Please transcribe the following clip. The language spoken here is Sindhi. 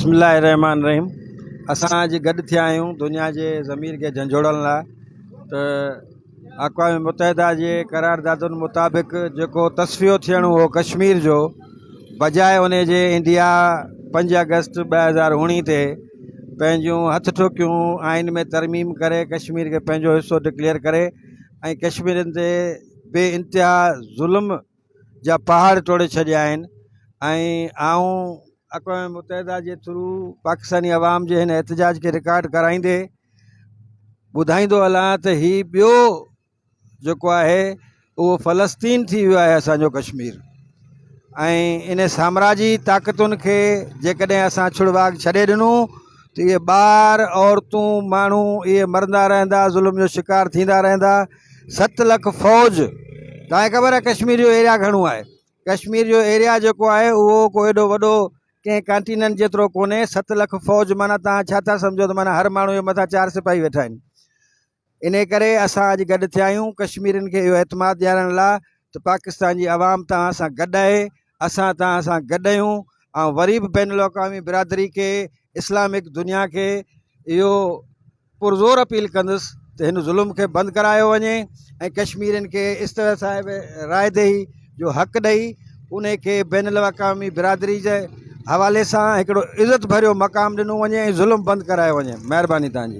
بسم الله الرحمٰن الرحيم اسان اڄ گڏ ٿيا آهيون دنيا جي ضمير کي جهنجهوڙڻ لاء ته اقوام متحده جي قراردادن مطابق جيڪو تصفيو ٿيڻو هو ڪشمير جو بجاء ان جي انڊيا 5 آگسٽ 2019 تي پنهنجون هٿ ٺوڪيون آئين ۾ ترميم ڪري ڪشمير کي پنهنجو حصو ڊڪليئر ڪري ۽ ڪشميرين تي بي انتها ظلم جا پهاڙ ٽوڙي ڇڏيا آهن ۽ آئون اقوام متحده جي ٿرو پاڪستاني عوام جي هن احتجاج کي رڪارڊ ڪرائيندي ٻڌائيندو هلان ته هي ٻيو جيڪو آهي اهو فلسطين ٿي ويو آهي اسانجو ڪشمير ۽ ان سامراجي طاقتن کي جيڪڏهن اسان ڇڙواڳ ڇڏي ڏنو ته اهي ٻار عورتون ماڻهو اهي مرندا رهندا ظلم جو شڪار ٿيندا رهندا 7 لک فوج توهان کي خبر آهي ڪشمير جو ايريا گهڻو آهي ڪشمير جو ايريا جيڪو آهي اهو ڪو ايڏو وڏو ڪنهن ڪانٽيننٽ جيترو ڪونهي 7 لک فوج معنيٰ توهان ڇا ٿا سمجهو ته معنيٰ هر ماڻهو جي مٿان 4 سپاهي ويٺا آهن انهي ڪري اسان اڄ گڏ ٿيا آهيون ڪشميرين کي اهو اعتماد ڏيارڻ لاء ته پاڪستان جي عوام توهان سان گڏ آهي اسان توهان سان گڏ آهيون ۽ وري به بين الاقوامي برادري کي اسلامڪ دنيا کي اهو پرزور اپيل ڪندس ته هن ظلم کي بند ڪرايو وڃي ۽ ڪشميرين کي استصواب راء دهي جو حق ڏئي انهي کي بين الاقوامي برادري جي حوالي سان هڪڙو عزت ڀريو مقام ڏنو وڃي ۽ ظلم بند ڪرايو وڃي مهرباني توهان جي.